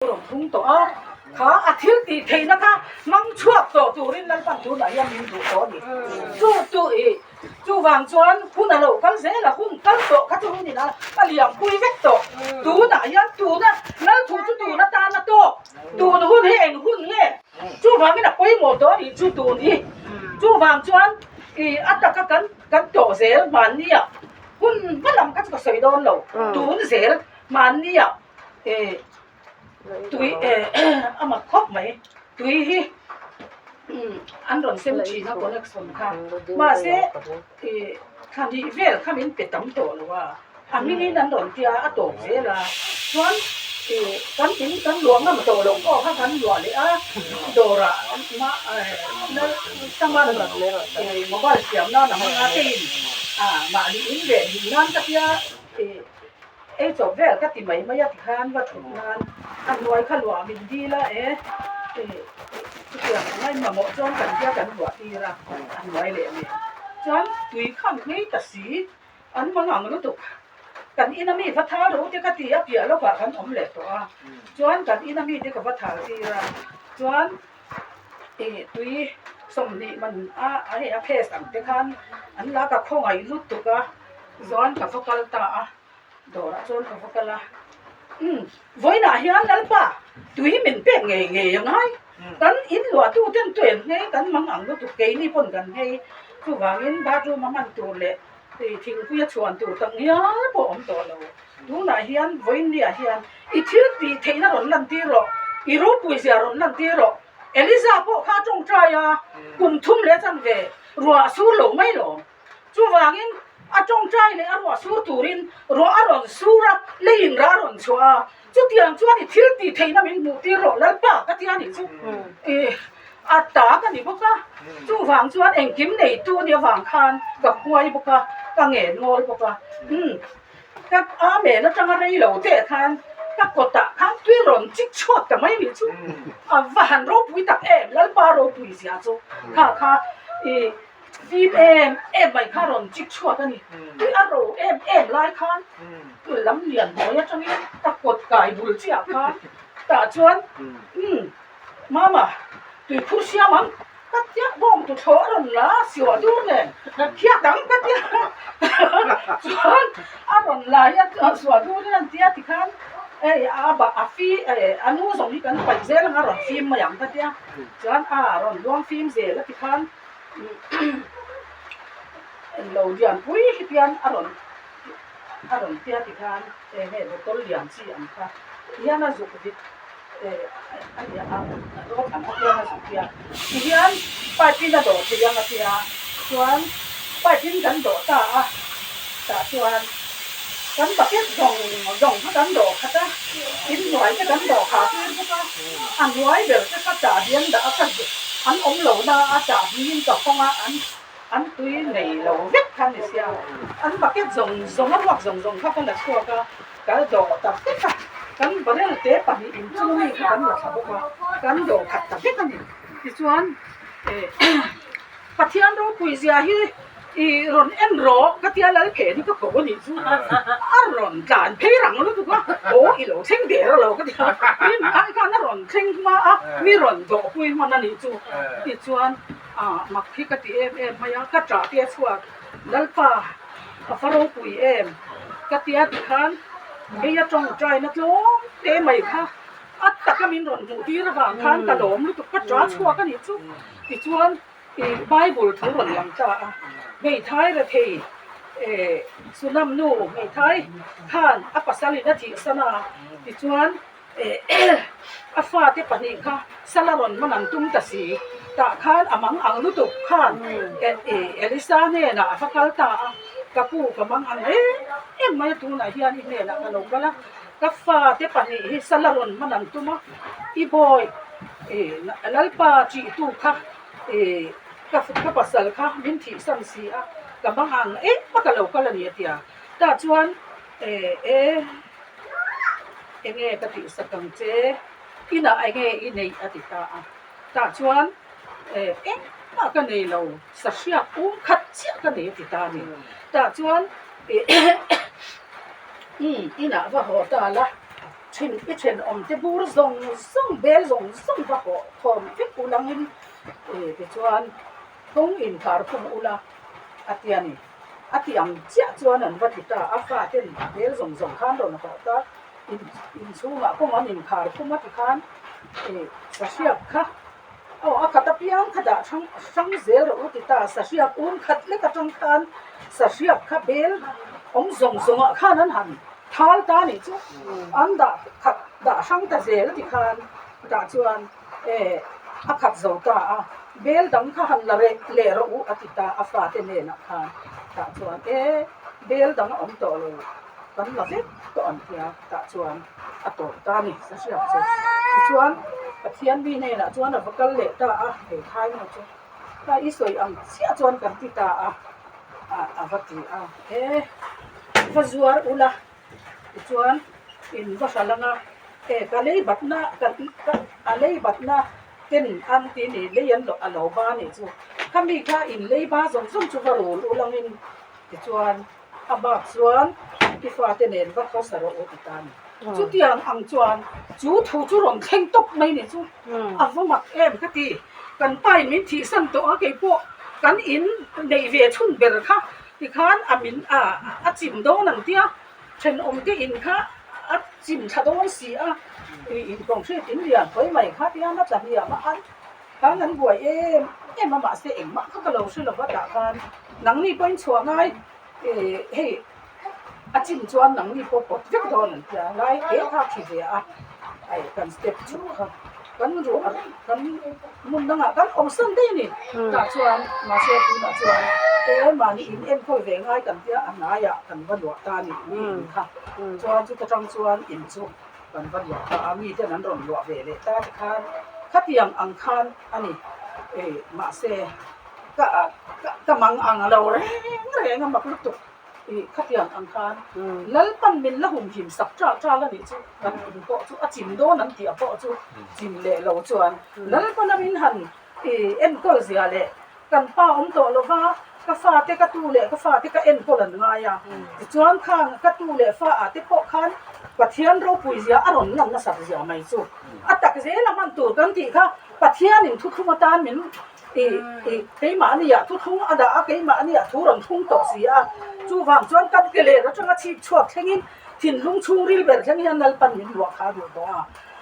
Rawn phung tawh a, kha a thil tih theihna kha hmang chhuak tawh turin Lalpan tunah hian min duh tawh a ni. Chu chu i chuvang chuan hun a lo kal zel a, hun kal tawh kha chu hun in a liam pui vek tawh. Tunah hian tuna Lal thu chu tun atan a tawk, tun hun hi eng hun nge? Chuvangin a pawimawh tawh a nih chu tun hi. Chuvang chuan i a taka kan kan tawh zel mahnia hun hma lam kha chu ka sawi dawn lo, tun zel mahnia. Eh tui eh a mak khawp mai tui hi an rawn sem thin a connection kha mahse ih thla hnih vel kha min pe tam tawh lo a a hmingin an rawn tia a tawp zel a chuan ih kan in kan luah ngam tawh loh pawh kha kan luah leh a dawrah saman ih mobile siam nan a hmang a keiin ah mahni in leh hlim nan ka tia ih. Ei chawp vel ka ti mai mai a tikhan va thut nan a hnuai kha luah min dil a e chutiang ang a inmamawh chuan kan tia kan luah tir a a hnuai leh nen chuan tui kha an nghei ta si an mang ang lutuk kan ina mi va thal ro te ka ti a piah lawkah kan awm leh tawh a chuan kan ina mi te ka va thal tir a chuan ih tui 20 man a hei a phase ang te khan an la ka khawngaih lutuk a. Chuan ka va kal ta a, dawrah chuan ka va kal a, umm vawiinah hian Lalpa tui min pek ngei ngei a ngai, kan in luahtu ten tuen nghei kan mang ang lutuk keini pawn kan nghei, chuvangin bathroom a hman tur leh thingpui a chhuan tur tak ngial pawh a awm tawh lo, tunah hian vawiinniah hian i thil tih theihna rawn lantir rawh, i ropui zia rawn lantir rawh, Eliza pawh kha a tawngtai a, kum thum leh chanve ruah a sur lo mai lawm. Chuvangin a tawngtai leh a ruah sur turin ruah a rawn sur a, leiin rah a rawn chhuah a, chutiang chuan i thil tih theihna min hmuh tir rawh Lalpa ka ti a nih chu i a ta ka ni bawk a, chuvang chuan engkim neitu a nih avang khan ka huai bawk a, ka ngen ngawl bawk a, umm ka amen atanga rei lo teh khan ka kawtah khan tui rawn chik chhuak ta mai nih chu a va han ropui tak em Lalpa ropui zia chu kha kha i. Fim em em mai kha rawn chik chhuak a ni. Tui a ro em em lai khan lam lian hnuai atangin ka kawt kai bul chiah khan tah chuan umm mama tui phur siam ang ka tia bawng tu thlawh a rawn la a siuah dur nen khiat ang ka tia chuan a rawn la hi a suah dur in an tia tikhan hei a bah a fi a nu zawng hi kan paih zel ang a rawn fim mai ang ka tia chuan a rawn luang fim zel a tikhan. Englo lian pui hi pian a rawn a rawn tia ti khan eng nge bottle lian chi ang kha tihian a zuk vit eh a nia a rawt ang a pian a zuk tia tihian pipe in a dawh thei ang a tia chuan pipe in kan dawh ta a tah chuan kan bucket zawng zawng kha kan dawh khat a inhnuai te kan dawh khah tir bawk a a hnuai ber te kha chahbi an dah a ka an awm lo na a chahbi in ka hawng a an an tui nei lo vek kha ni sia an bucket zawng zawng a ruak zawng zawng kha ka la chhuak a ka dawh ta vek a kan barrel te pahnih inchung ami kha kan la thla bawk a kan dawh khat ta vek a ni tichuan eh Pathian ropui zia hi i rawn en rawh ka tia lal phen hi ka ko a nih chu a rawn tlan phei rang lutuk a aw i lo thleng der alo ka ti a mi ai khan a rawn thleng hma a mi rawn dawh pui hman a nih chu tichuan ah mak hi ka ti em em mai a ka ṭah te a chhuak Lalpa a va ropui em ka tia tikhan hei a tawngtaina tlawm te mai kha a taka min rawn hmuh tir avang khan ka lawm lutuk ka ṭah chhuak a nih chu. Tichuan, ih Bible thu rawn lang ta a, hmeithai rethei eh Sunam nu hmeithai khan a pasal in a thih san a, tichuan eh a fate pahnih kha sala rawn hman an tum ta si, tah khan a mang ang lutuk khan eh Elisa hnenah a va kal ta a, ka pu ka mang ang em em mai a tunah hian i hnenah ka lo kal a, ka fate pahnih hi sala rawn hman an tum a, i bawi. Lalpa ṭihtu kha ka ka pasal kha min thihsan si a, ka hmang ang em a ka lo kal a ni a ti a. Tah chuan e enge ka tihsak ang che, inah enge i neih a ti ta a. Tah chuan engmah ka nei lo, sahriak um khat chiah ka nei a ti ta a ni. Tah chuan inah va haw ta la. Thin i thenawm te bur zawng zawng bel zawng zawng va hawh thawm vek ulangin tichuan kawng inkhar khum ula a ti a ni. A ti ang chiah chuan an va ti ta a, faten bel zawng zawng khan rawn hawh ta, inchhungah kawng an inkhar khum a ti khan sahriak kha aw a khat apiang kha dah hrang hrang zel rawh u ti ta, sahriak un khat lek atang khan sahriak kha bel awm zawng zawngah khan an han thal ta nih chu an dah khat dah hrang ta zel a ti khan tah chuan eh a khat zo ta a, bel dang kha han la reh leh rawh u a ti ta a fate hnenah khan tah chuan eh bel dang a awm tawh lo kan la vek tawh an tia tah chuan a tawp ta a ni ka hriat chu. Tichuan Pathian mi hnenah chuan a va kal leh ta a hei nu chu ta i sawi ang chiah chuan kan ti ta a a va ti a eh va zuar ula tichuan in va hral ang a e ka lei batna ka a lei batna ten an ti ni lei an a lo ba a nih chu khami kha in lei ba zawng zawng chu va rul ul angin tichuan a bak chuan i fate nen va khawsa rawh u ti ta a ni. Chutiang ang chuan chu thu chu rawn thleng tawp mai ni chu a va mak em ka ti. Kan pa in min thihsan tawh a keipawh kan in neih ve chhun ber kha tikhan a min a a chim dawn ang tia thenawm te in kha a chim thla dawn si a in concrete in lian pawih mai kha tian a tla hniam a an khan an buai em em a mahse engmah kha ka lo hre lo va tah khan nangni pawhin chhuah ngai hei a chim chuan nangni pawh pawt vek dawn an tia lai te kha a thi ve a ai kan step chhuk kha kan ruah kan hmun dangah kan awm san daih a ni tah chuan mahse tunah chuan e mahni in enkawl ve ngai kan tia a hnaiah kan va luah ta a ni mi in kha chuan chuta tang chuan in chu kan va luah ta a miten an rawn luah ve leh ta tikhan khatiang ang khan a ni e mahse ka ka mang ang lo reng reng a mak lutuk ih khatiang ang khan Lalpan min la humhim sak ṭah ṭal a nih chu kan in pawh chu a chim dawn an tih a pawh chu chim leh lo chuan Lalpana min han ih enkawl zia leh kan pa awm tawh lo va ka fate ka tu leh ka fate ka enkawl an ngai a tichuan khang ka tu leh fa ah te pawh khan Pathian ropui zia a rawn lan nasat zia mai chu a tak zel a hman tur kan tih kha Pathianin thuthlung atan min Ih ih keimahni ah thuthlung a dah a, keimahni ah thu rawn thlung tawh si a. Chuvang chuan kan ke len atanga chhip chhuak thlengin thinlung chhungril ber thleng hian Lalpan min luah kha a duh tawh a.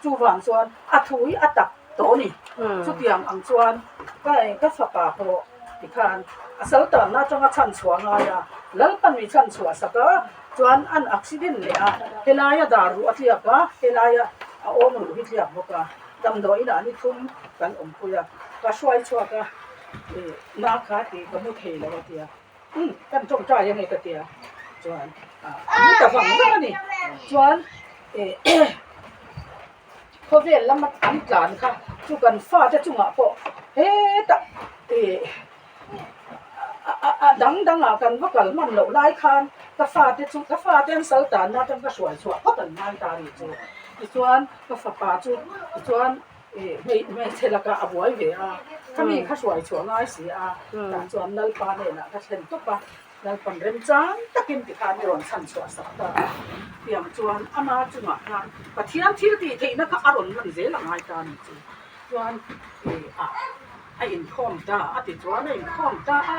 Chuvang chuan a thu hi a tak tawh a ni. Chutiang ang chuan ka ka fapa pawh tikhan a sal tanna atanga chhan chhuah ngai a, Lalpan mi chhan chhuah sak a, chuan an accident leh a, helaia dar ruh a tliak a, helaia a awm ruh hi tliak bawk a. Damdawiin ah ni thum kan awmpui a, ka hruai chhuak a, ih na kha tih ka hmu thei lo a tia, umm kan tawngtai ange ka tia, chuan ah a mu ta vang vang a ni, chuan ih khawvel lama an tlan kha chu kan fate chungah pawh hetah ih a dang dangah kan va kal hman loh lai khan ka fate chu ka fate an sal tanna atang ka hruai chhuah phawt an ngai ta a ni chu tichuan ka fapa chu tichuan ih hmeichhe lakah a buai ve a khami kha hruai chhuah ngai si a tah chuan Lalpa hnenah ka thlen tawp a Lalpan remchang takin tikhan i rawn chhan chhuah sak ta a tiang chuan ama chungah khan Pathian thil tih theihna kha a rawn lan zel a ngai ta a ni chu chuan ih a. A inkhawm ta a ti chuan a inkhawm ta a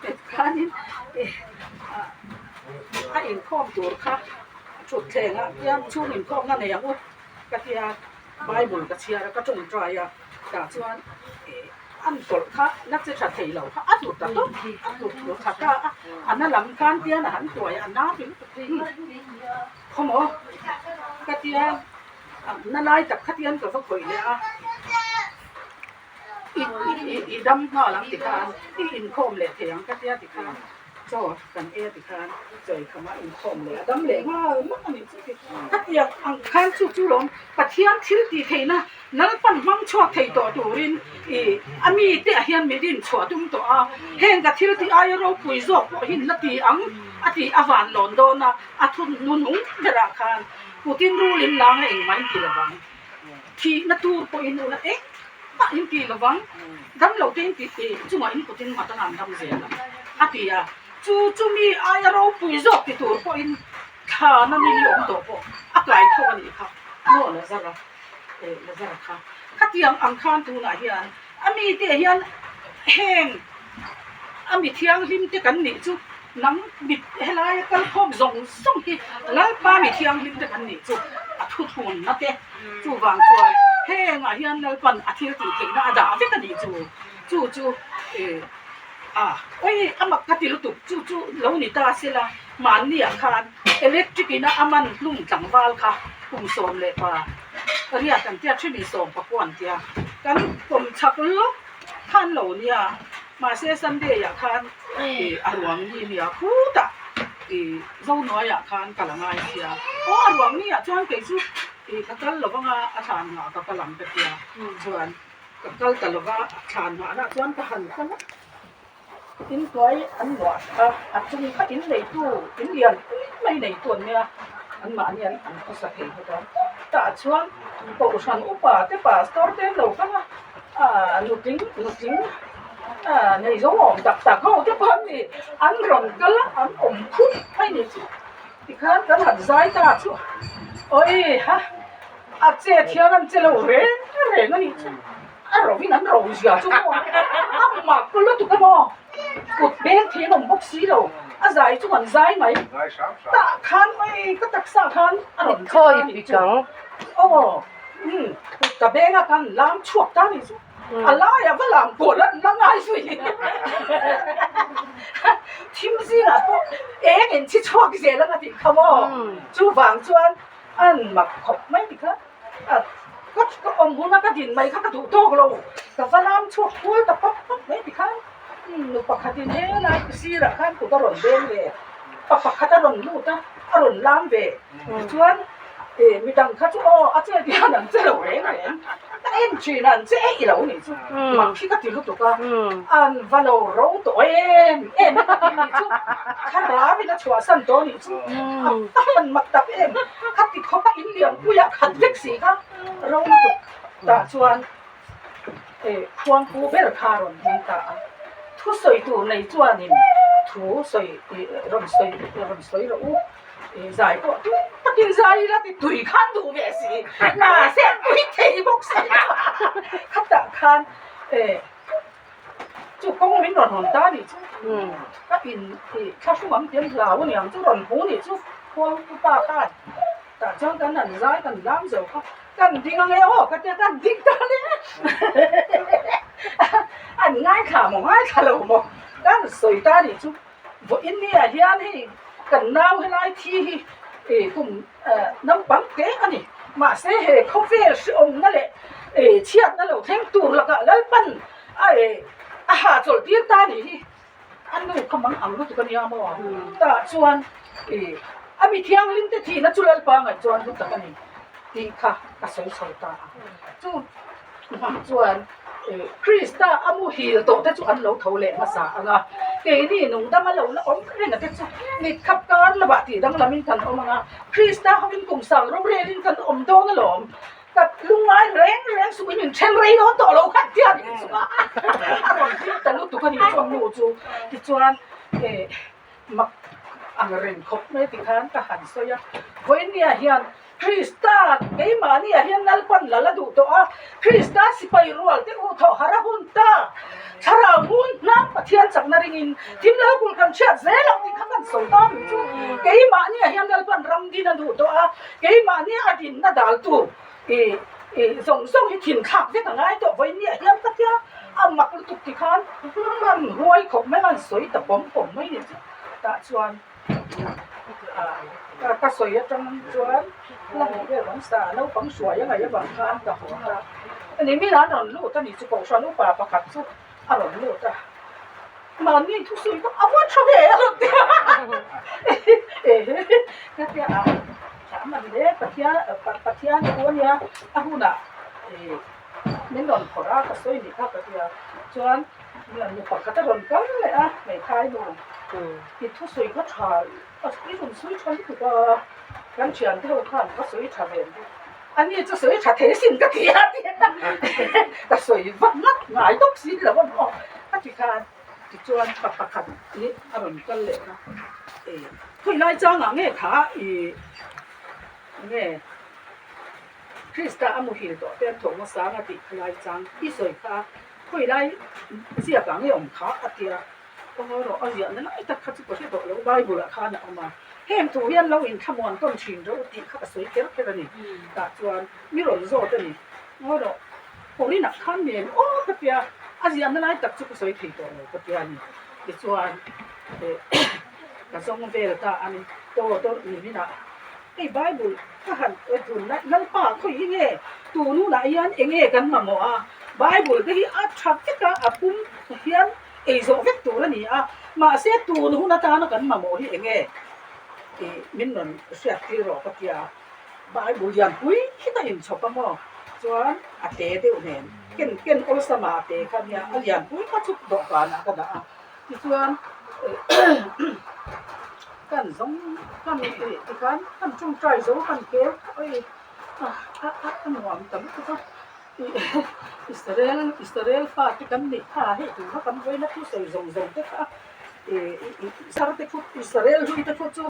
tikhanin a inkhawm tur kha thutthleng ah hian chhung inkhawmna nei ang u ka tia bible ka chhiar a ka tawngtai a tah chuan an tawlh kha na che tha thei lo kha a hlut ta tawp a hlut hlut tha ta a a na lam khan tian a han tuai a na ti lutuk khawmaw ka tia na lai tak kha tian ka va khawih leh a. I i dam nghal ang tikhan i inkhawm leh thei ang ka tia tikhan chaw kan ei a tikhan chaw eikham a inkhawm leh a dam leh nghal mak a nih chu ti khatiang ang khan chu chu lawm Pathian thil tih theihna Lalpan hmang chhuak thei tawh turin i a mite ah hian mi din chhuah tum tawh a heng ka thil tih aia ropui zawk pawh hi la ti ang a tih a van lawn dawn a a thun hnunung berah khan Putin rulin langa engmah in ti lovang. Thihna tur pawhin ula engmah in ti lovang, damlo te in ti tih chungah in kutin nghat anga an dam zel a, a ti a. Chu chu mi aia ropui zawk ti tur pawhin Thlana ni hi awm tawh pawh a kai tho a nih kha maw Lazara eh Lazara kha khatiang ang khan tunah hian a mite hian heng a mi thianghlim te kan nih chu nang mit helaia kal khawm zawng zawng hi Lalpa mi thianghlim te kan nih chu a thuthlunna te chuvang chuan hengah hian Lalpan a thil tih theihna a dah vek a nih chu chu chu eh a awi a mak ka ti lutuk chu chu lo ni ta sela mahniah khan electric in a a man hlum tlangval kha kum 15 riat an tia then in 19 an tia kan pawm chak lawk khan lo nia mahse Sunday ah khan ih a ruang ni nia khutah ih Zonuai ah khan ka la ngai sia aw a ruang ni ah chuan kei chu ih ka kal lo vang a a thlan nghah ka kal ang ka tia chuan ka kal ta lo va a thlan nghahna chuan ka han kal a. Inhnuai an luah a, a chung kha in neitu, in lian pui mai neitu an nia, anmahni an an khawsa thei bawk a. Tah chuan Kohhran upa te pastor te an lo kal a, ah nutling nutling ah nei zo awm tak tak ho te pawh an ni, an rawn kal a, an awm khup mai ni chu. Tikhan kan han zai ta chu awi ha a chet hian an che lo reng reng a nih chu. A ro in an ro zia chu maw a mak lutuk a maw kut beng thei an awm bawk si lo a zai chu an zai mai tah khan mai ka taksa khan a rawn che ta nih chu aw umm kut ka beng a khan lam chhuak ta nih chu a laiah va lam kual an la ngai zui thim zingah pawh eng in chhi chhuak zel ang a tih kha maw chuvang chuan an mak khawp mai tikha. Ka ka awm huna ka din mai kha ka duh tawk lo, ka va lam chhuak kual ta pap pap mai tikhan nu pakhatin helai sirah khan kut a rawn beng ve, pa pakhat a rawn lut a, a rawn lam ve tichuan eh midang kha chu aw a chet hian an che lo reng reng, ka en thin a an che eih lo nih chu mak hi ka ti lutuk a, an va lo ro tawh em em a ka ti nih chu thlarau in a chhuahsan tawh nih chu a han mak tak em. Khati khawp a in lian puiah khat vek si kha ro lutuk tah chuan eh khuangpu ber kha a rawn ding ta a, thu sawi tur nei chuanin thu sawi ih rawn sawi rawn sawi rawh u ih zai pawh tui takin zai ila ti tui khan duh ve si mahse tui thei bawk si khatah khan eh Chu kawng min rawn hawn ta nih chu ka in ih thlahrung ang tiang hlau a niang chu rawn hmu nih chu khuang upa khan tah chuan kan han zai kan lam zo kha kan ding ang e aw ka tia kan ding ta le an ngaithla maw ngaithla lo maw kan sawi ta nih chu vawiin ni ah hian hei kan nau helai thi hi ih kum naupang te a ni mahse he khawvel hrehawmna leh ih chhiatna lo thleng tur lakah Lalpan a eh a hahchawlh tir ta nih hi a nu kha mang ang lutuk a nia maw tah chuan ih a mi thianghlim te thihna chu Lalpa ngaih chuan hlu tak a ni tih kha ka sawi chho ta a chu hmang chuan Krista a muhil tawh te chu an lo tho leh hmasa ang a, keini nungdam a lo la awm reng a te chu mitkhap kar lamah tih danglamin kan awm ang a, Krista hovin kum sang rorelin kan awm dawn alawm, ka lungngai reng reng suh in inthen rei dawn tawh lo khan tia nih chu a rawn hlim ta lutuk a nih chuan nu chu tichuan eh mak ang reng khawp mai tikhan ka han sawi a, vawinia hian Krista keimahniah hian Lalpan lal a duh tawh a, Krista sipai rual te u thawh har a hun ta. Thlarau hmun hnam Pathian chakna ringin thim lo kulh kan hriat zel ang tih kha kan sawi ta mai chu. Keimahniah hian Lalpan ram din a duh tawh a, keimahnia a dinna dal tur ih ih zawng zawng hi thin thlak vek a ngai tawh vawinia hian ka tia a mak lutuk tikhan an huai khawp mai a, an sawi ta pawm pawm mai ni chu tah chuan. Ka sawi atang chuan la hmuh vel kan sa naupang hruai a ngaih avang khan ka haw ta a ni min an rawn lut a ni chu kohhran upa pakhat chu a rawn lut a mahni thusawi kha a va tha ve a rawn ti a ka tia a tha man hle Pathian Pathian thu a nia a hunah ih min rawn phawrh a ka sawi nih kha ka tia chuan nu pakhat a rawn kal leh a hmeithai nu. I thusawi kha tha i rawn sawi tha lutuk a, kan thiante ho khan ka sawi tha ve ang a ni chu sawi tha thei sin ka ti a ka sawi vak ngat ngai tawp si lo a maw a ti khan tichuan pa pakhat hi a rawn kal leh a. Khawi lai changah nge kha i nge Krista a muhil tawh te an tho hmasa ang a tih kha lai chang i sawi kha khawi lai ziakah nge awm kha a tia aw rawh a ziahna lai tak kha chu ka hre tawh lo Bible ah khan a awm a heng thu hian lo inthlamuan tawn thin rawh u tih kha ka sawi kher kher a ni tah chuan mi rawn zawt a ni aw rawh Korinah khan nen aw ka tia a ziahna lai tak chu ka sawi thei tawh lo ka tia a ni tichuan ka zawng vel ta a ni aw tawrh ni minah hei Bible ka han tun Lalpa khawi hi nge tun hunah hian eng nge kan mamawh a Bible te hi a tha vek a a pum hian ei zawh vek tur a ni a mahse tun hun atana kan mamawh hi eng nge tih min rawn hriat tir rawh ka tia. Bible lian pui hi ka inchhawp a maw? Chuan a te deuh nen ken ken awlsam ah a te kha nia a lian pui kha chu dawhkan ah ka dah a tichuan kan zawng kan tikhan kan tawngtai zo kan kel oi a a nuam ta lutuk a Israel Israel fate kan nih kha hei tura kan vawiina thusawi zawng zawng te kha ih sar te khu Israel hlui te khu chu.